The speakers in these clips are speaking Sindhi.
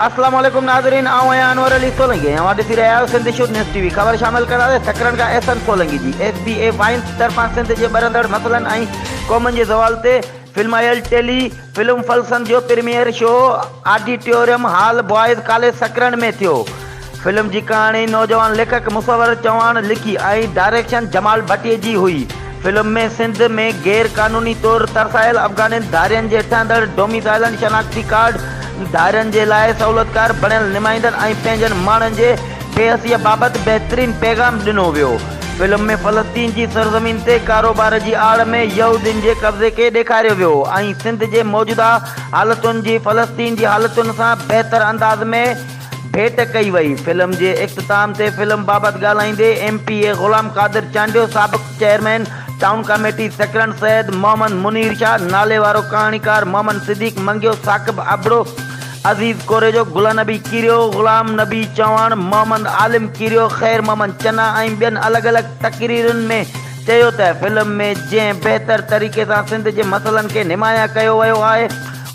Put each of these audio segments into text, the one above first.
اسلام عليڪم ناظرين آئون آهيان انور علي سولنگي ۽ اوهان ڏسي رهيا آهيو Sindh shoot news T V خبر شامل ڪنداسين سڪرنڊ کان احسن سولنگي جي ايس بي اي وائنس طرفان سنڌ جي ٻرندڙ مسئلن ۽ قومن جي زوال تي فلمايل ٽيلي فلم فلسن جو premiere show auditorium hall boys college Sakrand ۾ ٿيو. فلم جي ڪهاڻي نوجوان ليکڪ مصور چوهاڻ لکي ۽ ڊائريڪشن جمال ڀٽي جي هئي. فلم ۾ سنڌ ۾ غير قانوني طور ترسايل افغانين ڌارين جي ٺهندڙ ڊوميسائلن شناختي ڪارڊ ڌارين جي لاء سهولتڪار بڻيل نمائندن ۽ پنهنجن ماڻهن جي بي حسيء بابت بهترين پيغام ڏنو ويو. فلم ۾ فلسطين جي سرزمين تي ڪاروبار جي آڙ ۾ يهودين جي قبضي کي ڏيکاريو ويو ۽ سنڌ جي موجوده حالتن جي فلسطين جي حالتن سان بهتر انداز ۾ ڀيٽ ڪئي وئي. فلم جي اختتام تي فلم بابت ڳالهائيندي M P A Ghulam Qadir Chandio, سابق chairman town committee Sakrand Syed Muhammad Munir Shah, ناليوارو ڪهاڻيڪار محمد صديق منگيو، ثاقب ابڙو، عزيز ڪوريجو، گل نبي ڪيريو، غلام نبي چوهاڻ، محمد عالم ڪيريو، خير محمد چنا ۽ ٻين الڳ الڳ تقريرن ۾ چيو ته فلم ۾ جنهن بهتر طريقي سان سنڌ جي مسئلن کي نمايان ڪيو ويو آهي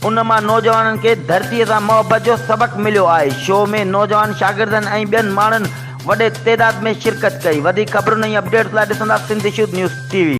ان مان نوجوانن کي ڌرتي سان محبت جو سبق مليو آهي شو ۾ نوجوان شاگردن ۽ ٻين ماڻهن وڏي تعداد ۾ شرڪت ڪئي وڌيڪ خبرن ۽ اپڊيٽس لاء ڏسندا سنڌ شوڌ نيوز ٽي وي.